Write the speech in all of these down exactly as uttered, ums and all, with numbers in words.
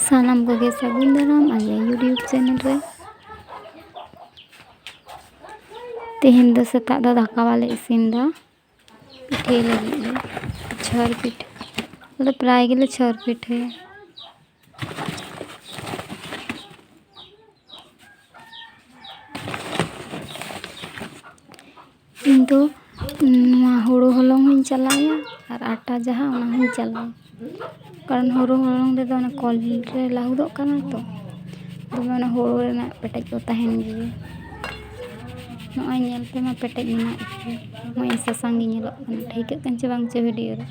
ᱥᱟᱱᱟᱢ ᱠᱚᱜᱮ ᱥᱟᱹᱜᱩᱱ ᱫᱟᱨᱟᱢ ᱟᱞᱮ YouTube ᱪᱮᱱᱮᱞ ᱨᱮ᱾ ᱛᱮᱦᱮᱧ ᱫᱚ ᱥᱮᱛᱟᱜ ᱫᱚ ᱫᱟᱠᱟ ᱵᱟᱞᱮ ᱤᱥᱤᱱ ᱮᱫᱟ, ᱯᱤᱴᱷᱟᱹᱭ ᱞᱟᱹᱜᱤᱫ ᱞᱮ᱾ ᱪᱷᱚᱨ ᱯᱤᱴᱷᱟᱹ, ᱟᱞᱮ ᱯᱨᱟᱭ ᱜᱮᱞᱮ ᱪᱷᱚᱨ ᱯᱤᱴᱷᱟᱹᱭᱟ᱾ ᱤᱧ ᱫᱚ ᱱᱚᱣᱟ ᱦᱳᱲᱳ ᱦᱚᱞᱚᱝ ᱦᱚᱸᱧ ᱪᱟᱞᱟᱣᱟ ᱟᱨ ᱟᱴᱟ ᱡᱟᱦᱟᱸ, ᱚᱱᱟ ᱦᱚᱸᱧ ᱪᱟᱞᱟᱣᱟ᱾ ᱠᱟᱨᱚᱱ ᱦᱳᱲᱳ ᱦᱚᱞᱚᱝ ᱨᱮᱫᱚ ᱚᱱᱟ ᱠᱚᱞ ᱨᱮ ᱞᱟᱹᱦᱩᱫᱚᱜ ᱠᱟᱱᱟ ᱛᱚ, ᱫᱚᱢᱮ ᱚᱱᱟ ᱦᱳᱲᱳ ᱨᱮᱱᱟᱜ ᱯᱮᱴᱮᱡ ᱠᱚ ᱛᱟᱦᱮᱱ ᱜᱮᱭᱟ᱾ ᱱᱚᱜᱼᱚᱭ ᱧᱮᱞ ᱯᱮ ᱢᱟ, ᱯᱮᱴᱮᱡ ᱢᱮᱱᱟᱜ ᱜᱮᱭᱟ᱾ ᱱᱚᱜᱼᱚᱭ ᱥᱟᱥᱟᱝ ᱜᱮ ᱧᱮᱞᱚᱜ ᱠᱟᱱᱟ, ᱴᱷᱤᱠᱟᱹᱜ ᱠᱟᱱ ᱪᱚ ᱵᱟᱝ ᱪᱚ ᱵᱷᱤᱰᱤᱭᱳ ᱨᱮ᱾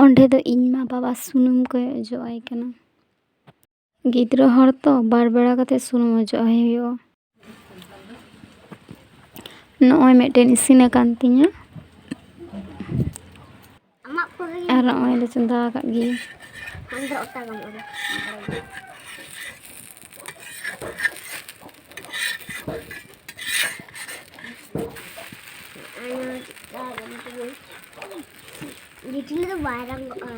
ᱚᱸᱰᱮ ᱫᱚ ᱤᱧ ᱢᱟ ᱵᱟᱵᱟ ᱥᱩᱱᱩᱢ ᱠᱚᱭ ᱚᱡᱚᱜ ᱟᱭ ᱠᱟᱱᱟ᱾ ᱜᱤᱫᱽᱨᱟᱹ ᱦᱚᱲ ᱛᱚ, ᱵᱟᱨ ᱵᱮᱲᱟ ᱠᱟᱛᱮ ᱥᱩᱱᱩᱢ ᱚᱡᱚᱜ ᱟᱭ ᱦᱩᱭᱩᱜᱼᱟ᱾ ᱱᱚᱜᱼᱚᱭ ᱢᱤᱫᱴᱮᱱ ᱤᱥᱤᱱ ᱟᱠᱟᱱ ᱛᱤᱧᱟᱹ᱾ ᱟᱨ ᱱᱚᱜᱼᱚᱭ ᱞᱮ ᱪᱚᱸᱫᱟ ᱟᱠᱟᱫ ᱜᱮ᱾ ᱟᱢ ᱫᱚ ᱚᱴᱟ ᱜᱟᱢ ᱚᱰᱚᱠ᱾ ᱪᱤᱞᱤ ᱫᱚ ᱵᱟᱭ ᱨᱟᱜᱚᱜᱼᱟ᱾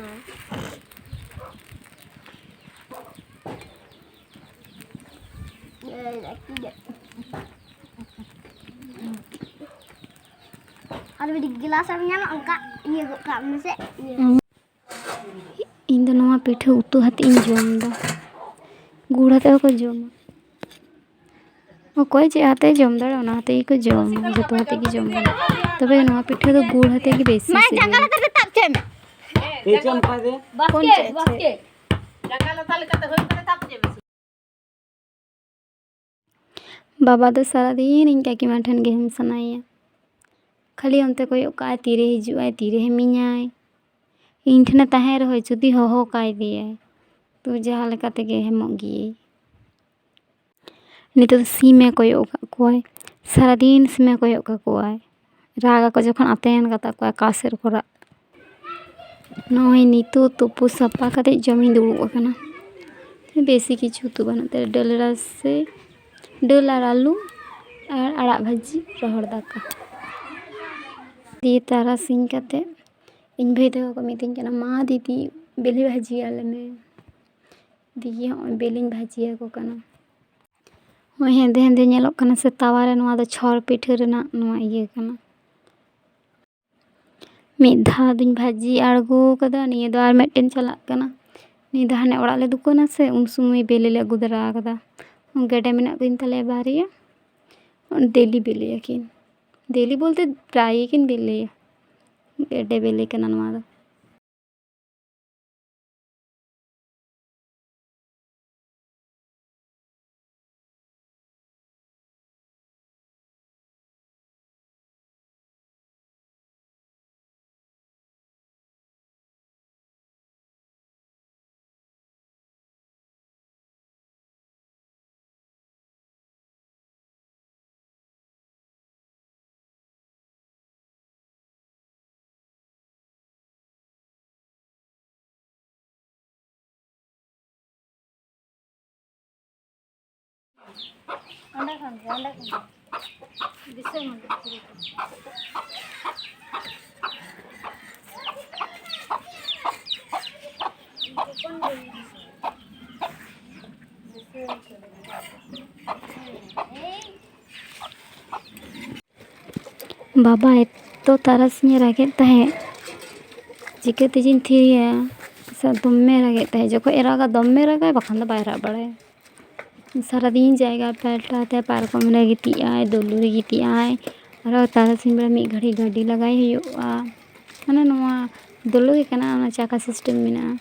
ᱟᱨ ᱢᱤᱫᱴᱤᱡ ᱜᱞᱟᱥ ᱮᱢ ᱧᱟᱢᱟ, ᱚᱱᱠᱟ ᱤᱭᱟᱹ ᱜᱚᱫ ᱠᱟᱜ ᱢᱮᱥᱮ, ᱤᱭᱟᱹ᱾ ᱤᱧ ᱫᱚ ᱱᱚᱣᱟ ᱯᱤᱴᱷᱟᱹ ᱩᱛᱩ ᱟᱛᱮ ᱤᱧ ᱡᱚᱢ ᱮᱫᱟ᱾ ᱜᱩᱲ ᱟᱛᱮ ᱦᱚᱸᱠᱚ ᱡᱚᱢᱟ᱾ ᱚᱠᱚᱭ ᱪᱮᱫ ᱟᱛᱮ ᱡᱚᱢ ᱫᱟᱲᱮᱭᱟᱜᱼᱟ, ᱚᱱᱟ ᱟᱛᱮ ᱜᱮᱠᱚ ᱡᱚᱢᱟ, ᱡᱚᱛᱚ ᱟᱛᱮ ᱜᱮ ᱡᱚᱢ ᱜᱟᱱᱚᱜᱼᱟ᱾ ᱛᱚᱵᱮ ᱱᱚᱣᱟ ᱯᱤᱴᱷᱟᱹ ᱫᱚ ᱜᱩᱲ ᱟᱛᱮ ᱜᱮ ᱵᱮᱥᱤ ᱢᱟ, ᱥᱤᱵᱤᱞᱟ᱾ ᱡᱟᱸᱜᱟ ᱞᱟᱛᱟᱨ ᱨᱮ ᱛᱟᱵ ᱪᱮᱫ ᱢᱮ᱾ ᱪᱮᱫ ᱪᱚᱢ ᱠᱷᱟᱭ ᱫᱮ? ᱵᱟᱥᱠᱮ, ᱠᱚᱱ ᱪᱮᱫ ᱵᱟᱥᱠᱮ᱾ ᱪᱮᱫ? ᱡᱟᱸᱜᱟ ᱞᱟᱛᱟᱨ ᱞᱮᱠᱟᱛᱮ ᱦᱩᱭ ᱠᱟᱱᱟ, ᱛᱟᱵ ᱪᱮᱫ ᱢᱮ᱾ ᱵᱟᱵᱟ ᱫᱚ ᱥᱟᱨᱟᱫᱤᱱ ᱤᱧ ᱠᱟᱹᱠᱤᱢᱟ ᱴᱷᱮᱱ ᱜᱮ ᱦᱮᱢ ᱥᱟᱱᱟᱭᱮᱭᱟ᱾ ᱠᱷᱟᱹᱞᱤ ᱚᱱᱛᱮ ᱠᱚᱭᱚᱜ ᱠᱟᱜᱼᱟᱭ, ᱛᱤᱨᱮ ᱦᱤᱡᱩᱜᱼᱟᱭ, ᱛᱤᱨᱮ ᱦᱮᱢᱤᱧᱟᱭ᱾ ᱤᱧ ᱴᱷᱮᱱᱮ ᱛᱟᱦᱮᱸ ᱨᱮᱦᱚᱸ ᱡᱩᱫᱤ ᱦᱚᱦᱚ ᱠᱟᱭ ᱜᱮᱭᱟᱭ, ᱛᱚ ᱡᱟᱦᱟᱸ ᱞᱮᱠᱟ ᱛᱮᱜᱮ ᱦᱮᱢᱚᱜ ᱜᱮᱭᱟᱭ᱾ ᱱᱤᱛᱚᱜ ᱫᱚ ᱥᱤᱢᱮ ᱠᱚᱭᱚᱜ ᱟᱠᱟᱫ ᱠᱚᱣᱟᱭ, ᱥᱟᱨᱟᱫᱤᱱ ᱥᱤᱢᱮ ᱠᱚᱭᱚᱜ ᱠᱟᱠᱚᱣᱟᱭ᱾ ᱨᱟᱜ ᱟᱠᱚ ᱡᱚᱠᱷᱚᱱ ᱟᱛᱮᱱ ᱠᱟᱛᱟ ᱠᱚᱣᱟᱭ ᱚᱠᱟ ᱥᱮᱫ ᱨᱮᱠᱚ ᱨᱟᱜ᱾ ᱱᱚᱜᱼᱚᱭ ᱱᱤᱛᱚᱜ ᱛᱩᱯᱩ ᱥᱟᱯᱷᱟ ᱠᱟᱛᱮ ᱡᱚᱢᱤᱧ ᱫᱩᱲᱩᱵ ᱟᱠᱟᱱᱟ᱾ ᱵᱮᱥᱤ ᱠᱤᱪᱷᱩ ᱩᱛᱩ ᱵᱟᱹᱱᱩᱜ ᱛᱟᱞᱮ, ᱰᱟᱹᱞ ᱨᱟᱥᱮ, ᱰᱟᱹᱞ ᱟᱨ ᱟᱹᱞᱩ ᱟᱨ ᱟᱲᱟᱜ ᱵᱷᱟᱹᱡᱤ, ᱨᱚᱦᱚᱲ ᱫᱟᱠᱟ᱾ ᱫᱤᱭᱮ ᱛᱟᱨᱟᱥᱤᱧ ᱠᱟᱛᱮ ᱤᱧ ᱵᱷᱟᱹᱭ ᱛᱟᱠᱚ ᱠᱚ ᱢᱤᱛᱟᱹᱧ ᱠᱟᱱᱟ, "ᱢᱟ ᱫᱤᱫᱤ, ᱵᱤᱞᱤ ᱵᱷᱟᱹᱡᱤ ᱟᱞᱮ ᱢᱮ᱾" ᱫᱤᱭᱮ ᱦᱚᱸᱜᱼᱚᱭ ᱵᱤᱞᱤᱧ ᱵᱷᱟᱹᱡᱤ ᱟᱠᱚ ᱠᱟᱱᱟ᱾ ᱦᱚᱸᱜᱼᱚᱭ ᱦᱮᱸᱫᱮ ᱦᱮᱸᱫᱮ ᱧᱮᱞᱚᱜ ᱠᱟᱱᱟ ᱥᱮ ᱛᱟᱣᱟ ᱨᱮ, ᱱᱚᱣᱟ ᱫᱚ ᱪᱷᱚᱨ ᱯᱤᱴᱷᱟᱹ ᱨᱮᱱᱟᱜ ᱱᱚᱣᱟ ᱤᱭᱟᱹ ᱠᱟᱱᱟ᱾ ᱢᱤᱫ ᱫᱷᱟᱣ ᱫᱩᱧ ᱵᱷᱟᱹᱡᱤ ᱟᱬᱜᱚ ᱠᱟᱫᱟ, ᱱᱤᱭᱟᱹ ᱫᱚ ᱟᱨ ᱢᱤᱫᱴᱮᱱ ᱪᱟᱞᱟᱜ ᱠᱟᱱᱟ᱾ ᱱᱤᱭᱟᱹ ᱫᱚ ᱦᱟᱱᱮ ᱚᱲᱟᱜ ᱞᱮ ᱫᱩᱠᱟᱹᱱᱟ ᱥᱮ, ᱩᱱ ᱥᱚᱢᱚᱭ ᱵᱮᱞᱮ ᱞᱮ ᱟᱹᱜᱩ ᱫᱟᱨᱟ ᱠᱟᱫᱟ᱾ ᱜᱮᱰᱮ ᱢᱮᱱᱟᱜ ᱠᱤᱱ ᱛᱟᱞᱮᱭᱟ ᱵᱟᱨᱭᱟ, ᱰᱮᱞᱤ ᱵᱮᱞᱮᱭᱟᱠᱤᱱ᱾ ᱰᱮᱞᱤ ᱵᱚᱞᱛᱮ ᱯᱨᱟᱭ ᱜᱮᱠᱤᱱ ᱵᱮᱞᱮᱭᱟ᱾ ᱜᱮᱰᱮ ᱵᱮᱞᱮ ᱠᱟᱱᱟ ᱱᱚᱣᱟ ᱫᱚ᱾ ᱚᱸᱰᱮ ᱠᱷᱚᱱ ᱜᱮ, ᱚᱸᱰᱮ ᱠᱷᱚᱱ ᱜᱮ᱾ ᱫᱤᱥᱟᱹ ᱢᱮ᱾ ᱵᱟᱵᱟ ᱮᱛᱚ ᱛᱟᱨᱟᱥᱤᱧᱮ ᱨᱟᱜᱮᱫ ᱛᱟᱦᱮᱸᱫ, ᱪᱤᱠᱟᱹ ᱛᱮᱡᱤᱧ ᱛᱷᱤᱨᱮᱭᱟ? ᱥᱮ ᱫᱚᱢᱮ ᱨᱟᱜᱮᱫ ᱛᱟᱦᱮᱸᱫ, ᱡᱚᱠᱷᱚᱱ ᱮ ᱨᱟᱜᱟ ᱫᱚᱢᱮ ᱨᱟᱜᱟᱭ, ᱵᱟᱠᱷᱟᱱ ᱫᱚ ᱵᱟᱭ ᱨᱟᱜ ᱵᱟᱲᱟᱭᱟ᱾ ᱥᱟᱨᱟᱫᱤᱱ ᱡᱟᱭᱜᱟ ᱯᱟᱞᱴᱟᱣ ᱛᱮ ᱯᱟᱨᱠᱚᱢ ᱨᱮ ᱜᱤᱛᱤᱡ ᱟᱭ, ᱫᱩᱞᱩ ᱨᱮ ᱜᱤᱛᱤᱡ ᱟᱭ, ᱟᱨᱚ ᱛᱟᱨᱟᱥᱤᱧ ᱵᱮᱲᱟ ᱢᱤᱫ ᱜᱷᱟᱹᱲᱤᱡ ᱜᱟᱹᱰᱤ ᱞᱟᱜᱟᱭ ᱦᱩᱭᱩᱜᱼᱟ᱾ ᱢᱟᱱᱮ ᱱᱚᱣᱟ ᱫᱩᱞᱩ ᱜᱮ ᱠᱟᱱᱟ, ᱚᱱᱟ ᱪᱟᱠᱟ ᱥᱤᱥᱴᱮᱢ ᱢᱮᱱᱟᱜᱼᱟ,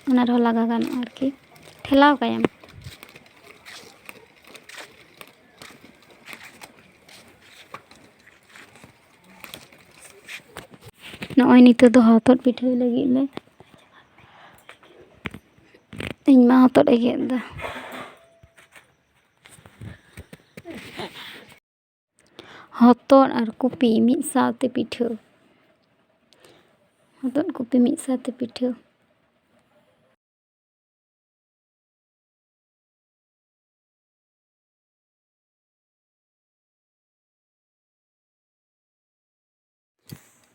ᱚᱱᱟ ᱨᱮᱦᱚᱸ ᱞᱟᱜᱟ ᱜᱟᱱᱚᱜᱼᱟ ᱟᱨᱠᱤ, ᱴᱷᱮᱞᱟᱣ ᱠᱟᱭᱟᱢ᱾ ᱱᱚᱜᱼᱚᱭ ᱱᱤᱛᱚᱜ ᱫᱚ ᱦᱚᱛᱚᱫ ᱯᱤᱴᱷᱟᱹᱭ ᱞᱟᱹᱜᱤᱫ ᱞᱮ᱾ ᱤᱧ ᱢᱟ ᱦᱚᱛᱚᱫ ᱮ ᱜᱮᱫ ᱮᱫᱟ᱾ ᱦᱚᱛᱚᱫ ᱟᱨ ᱠᱚᱯᱤ ᱢᱤᱫ ᱥᱟᱶᱛᱮ ᱯᱤᱴᱷᱟᱹ᱾ ᱦᱚᱛᱚᱫ ᱠᱚᱯᱤ ᱢᱤᱫ ᱥᱟᱶᱛᱮ ᱯᱤᱴᱷᱟᱹ᱾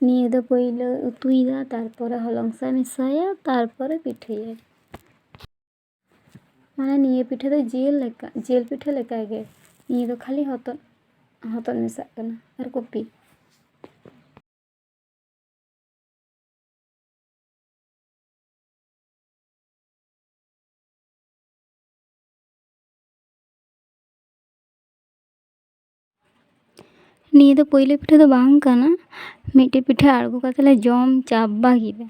ᱱᱤᱭᱟᱹ ᱫᱚ ᱯᱳᱭᱞᱳ ᱩᱛᱩᱭᱮᱫᱟ, ᱛᱟᱨᱯᱚᱨᱮ ᱦᱚᱞᱚᱝ ᱥᱟᱶ ᱢᱮᱥᱟᱭᱟ, ᱛᱟᱨᱯᱚᱨᱮ ᱯᱤᱴᱷᱟᱹᱭᱟ᱾ ᱢᱟᱱᱮ ᱱᱤᱭᱟᱹ ᱯᱤᱴᱷᱟᱹ ᱫᱚ ᱡᱤᱞ ᱞᱮᱠᱟ, ᱡᱤᱞ ᱯᱤᱴᱷᱟᱹ ᱞᱮᱠᱟᱜᱮ᱾ ᱱᱤᱭᱟᱹ ᱫᱚ ᱠᱷᱟᱹᱞᱤ ᱦᱚᱛᱚᱫ, ᱦᱚᱛᱚᱫ ᱢᱮᱥᱟᱜ ᱠᱟᱱᱟ ᱟᱨ ᱠᱚᱯᱤ᱾ ᱱᱤᱭᱟᱹ ᱫᱚ ᱯᱳᱭᱞᱳ ᱯᱤᱴᱷᱟᱹ ᱫᱚ ᱵᱟᱝ ᱠᱟᱱᱟ, ᱢᱤᱫᱴᱮᱡ ᱯᱤᱴᱷᱟᱹ ᱟᱬᱜᱚ ᱠᱟᱛᱮ ᱞᱮ ᱡᱚᱢ ᱪᱟᱵᱟ ᱠᱮᱫᱟ᱾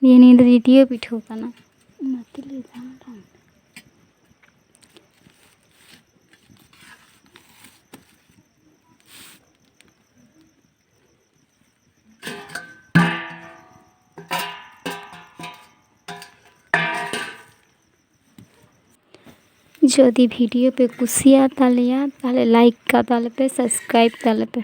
ᱫᱤᱭᱮ ᱱᱤᱭᱟᱹ ᱫᱚ ᱫᱤᱛᱤᱭᱚ ᱯᱤᱴᱷᱟᱹ ᱠᱟᱱᱟ᱾ ᱚᱱᱟᱛᱮ ᱞᱟᱹᱭ ᱫᱟ ᱵᱟᱝ᱾ ᱡᱩᱫᱤ ᱵᱷᱤᱰᱤᱭᱳ ᱯᱮ ᱠᱩᱥᱤᱭᱟᱜ ᱛᱟᱞᱮᱭᱟ, ᱛᱟᱦᱞᱮ ᱞᱟᱭᱤᱠ ᱠᱟ ᱛᱟᱞᱮ ᱯᱮ, ᱥᱟᱵᱥᱠᱨᱟᱭᱤᱵ ᱛᱟᱞᱮ ᱯᱮ᱾